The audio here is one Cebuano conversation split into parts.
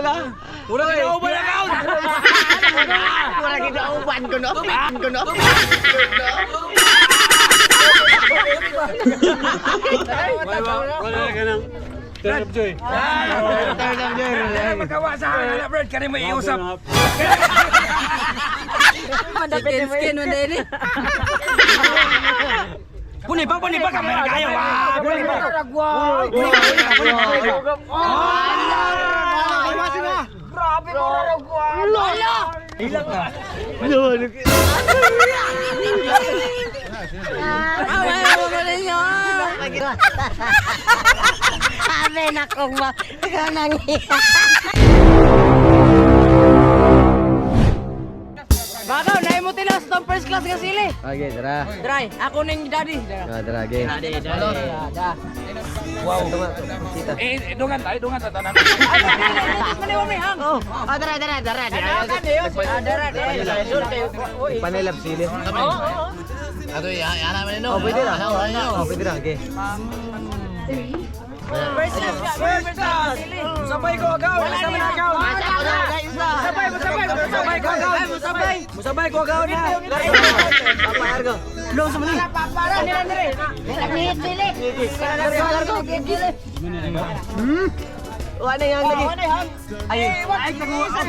Wala. Wala ka na uban akaw. Wala kita uban ko no. Ko no. Wala ka nang Turn of joy. Wala magawa sa akin, Brad, kani may iusap. Chicken skin man din. Puni pa kamera kayo. Ah, puni pa. Puni pa, puni pa, puni pa. Lolo! Amay mo ba ninyo? Sabi na kong ma... Ikaw nang Bakaw, naay mo tilas tong first class nga sili. Okay, tara. Dry, ako ning daddy. Ah, tara, okay. Daddy, daddy. Da. Eh, dungan tayo, dungan tayo tanan. Ano Oh, ah, tara, tara, tara. Dara, Panilap sili. Oh, pwede na. Oh, pwede na, okay. First class nga, first class sili. Sabay ko agaw, sama na agaw. Sabay, sabay, sabay ko agaw. Sabay. Musabay ko agaw na. Papa, Argo. Lo sa mali. Para nila nila. Nagihit sili. Argo, Argo. Wala na yang lagi. Ay, ay, nag-uusap.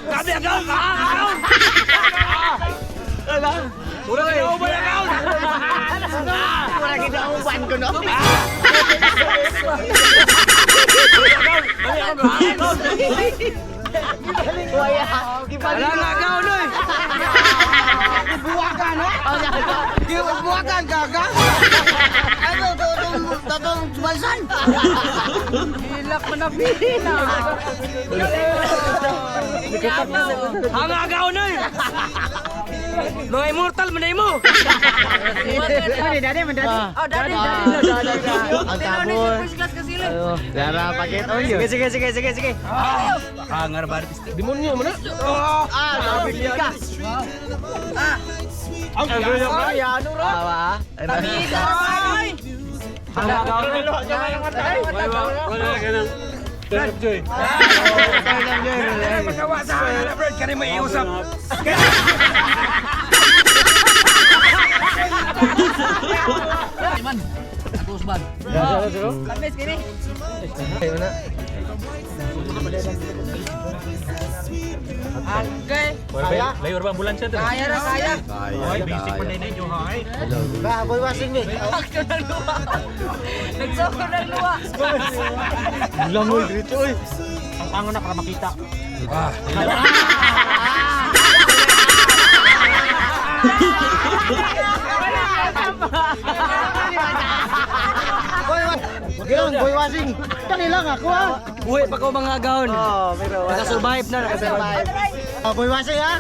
Grabe agaw, agaw. Wala. Wala ka na uban agaw. Wala kita uban ko no. Wala na agaw noy. Buwakan ha? Buwakan gaga. Ano totong totong balsan? Hilak mo na pina. Ang agaw noy. Mga immortal man mo. Daddy, man daddy. Oh, daddy, daddy. Ang Tinaw ni tabon. first class ka sili. Dara paket on yun. Sige, sige, sige, sige. Hangar ba? Demonyo mo na. Ah, sabi ka. Ah, Awa. Bisa ay. Ang agaw noy. Wala ka nang Turn of joy. Wala magawa sa akin, Brad, kani may iusap. Kamis kini. Okay. Layor ba ambulansya to? Kaya ra kaya. Ay, basic pa na yun, hay. Ba, boy washing ni. Sakto ng luwa. Nagsoko ng luwa. Langoy dito oy. Ang na para makita. Boy washing. Boy washing. Kanilang ako ah. Buhay pa ko mga agaw. Oh, pero Nakasurvive na, nakasurvive. Ah, boy washing ah.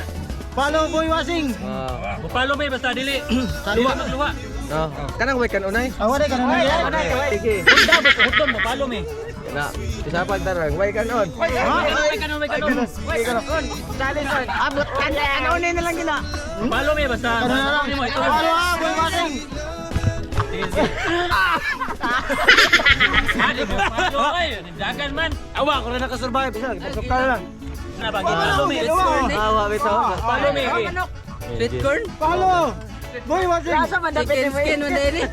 Follow boy washing. Bupalo may basta dili. Dili magluwa. No. Kanang way kan unay. Ah, wala kan unay. Sige. Hunda basta hudon bupalo may. Na, isa pa tarang way kan on. Way kanon, way kanon. Way kan on. Abot kan ano na lang gina. Bupalo may basta. Ano mo ito. Follow ah, boy washing. Ah, di bupalo ay. Dagan man. Awa, ko na nakasurvive. Pasok ka na lang. Na ba bupalo may. Awa bitaw. Bupalo may. Sweet corn. Follow. Boy washing. Chicken skin man din.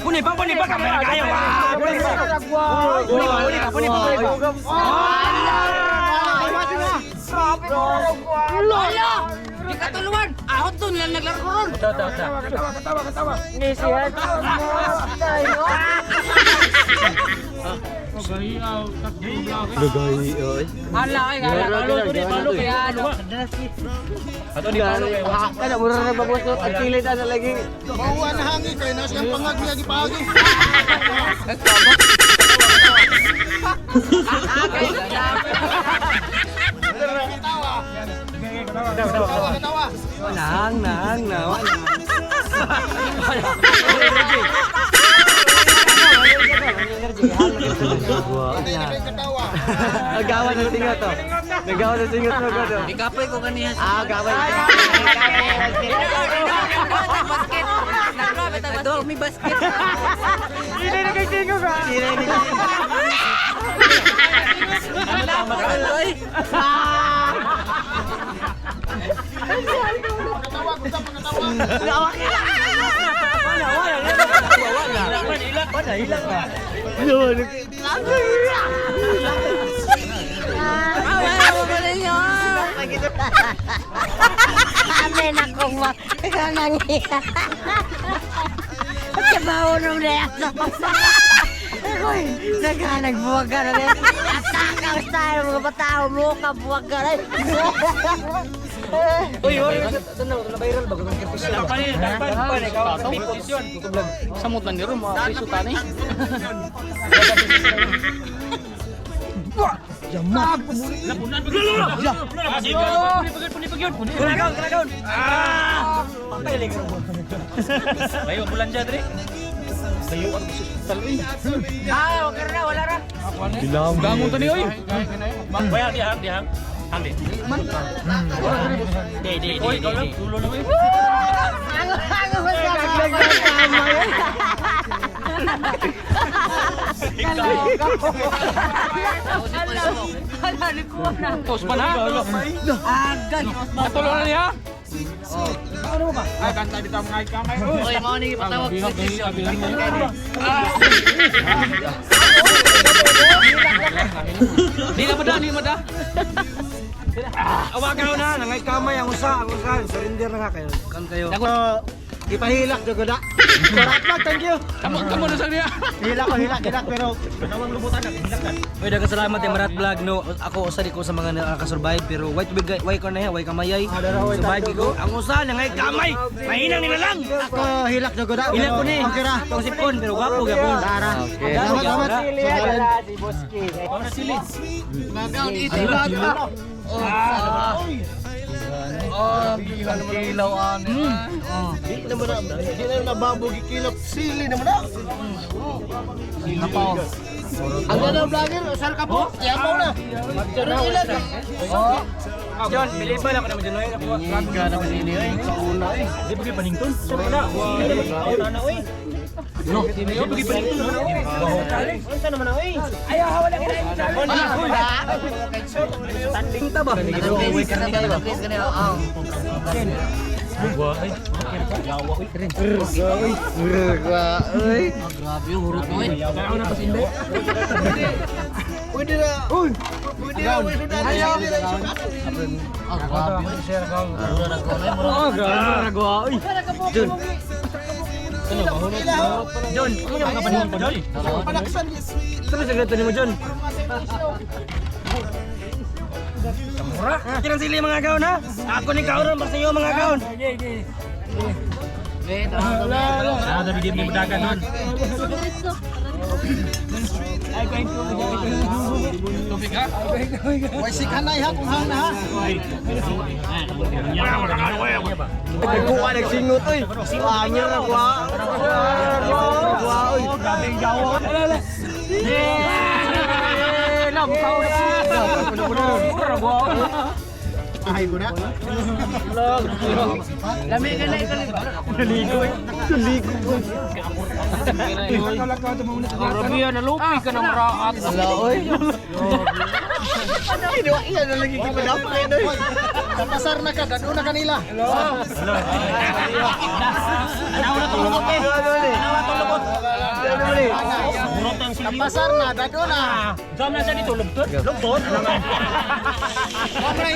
Puni pa kamera kayo. Ah, puni pa. Puni pa, puni pa, puni pa, puni pa. Lolo! Di katuluan. Ahot dun lang naglaro ko ron. Ito, ito, ito. Lugay oy. Hala ay hala. Balo to ni balo kay Ano? Ato ni balo kay. Kada mura na babos ang kilid ana lagi. Bauan na hangi kay na siyang pangag niya gipaagi. Katawa. Katawa. Nang, nang, nang. Hindi na kayo katawa. Nagawa ng singot to. Nagawa ng singot to ko. Ikapoy ko kaniya. Ah, gawin. Basket. Ito, may basket. Hindi na kay tingog ha. Hindi na Pangatawa, gusto pangatawa. Wala, wala. Wala, wala. Hilak na. Amen akong ma. Kanang At kabaho nung na Ako'y naghanag buwag ka na rin. Atakaw style mga batao mo ka buwag ka rin. Uy, uy, na viral ba kung kertis lang? Samot lang niro, mga piso tani. Kalagaw, kalagaw. Ah! Patay lagi. Ayo bulan dyan, Dre. Ah, okay na, wala ra. Bangun tani oy. Bayar dihang dihang. Hang di. Di di di. Oy, dulo na oy. Ako, ako, ako, Hala, nikuha na. Tos pa na. Agad. Natulong na niya. Oy, mao ni patawag sa session. Di na ba di ba Awagaw na, nangay kamay ang usa, ang usa, surrender na nga kayo. Kan kayo. Ipahilak jud ko na. Marat lang, thank you. Kamo kamo na sa niya. Hilak ko, hilak, hilak pero nawang lubutan na, hilak na. Uy, daghang salamat eh, Marat Vlog no. Ako usa di ko sa mga nakakasurvive pero white big way ko na way kamayay. Survive ko. Ang usa nangay kamay. Mahinang nila lang. Ako hilak jud ko na. Hilak ko ni. Okay ra. Tong sipon pero gwapo gyapon. Tara. Salamat, salamat. Di naman na, di na nababog ikilok sili naman na. Ang ganda vlogger, sal ka po. Yapaw na. John, biliban ako naman dyan. Oy. Ako, Ka naman ini oy, sa una eh. Di ba panington? Sa wala. Wala na oy. No, di ba panington na oy. Unsa naman na oy? Ayaw wala kinain sa. Tanding ta ba? Grabe, hurot mo eh. Pwede na. Pwede na, pwede na. Ah, grabe. Oh, grabe ragwa oy. John. John, ano ka panington John? Palaksan. Saan sa ganito nimo John? Mura. Kirang sili mga kaon ha. Ako ni kaon para sa iyo mga kaon. Ah, tapi dia mudakan non. Tubig ha? Way sikanay ha kung hana ha. Nagkuha nagsingot oy. Wanya na kuha. Kuha oy. Grabe ang jawa. Ay ko na. Lami ka na ikaw. Grabe yan, nalupi ka ng maraat. Kapasar na ka, daduna na kanila. Kapasar na, daduna. Jam na siya dito, lugtod. Lugtod? Wala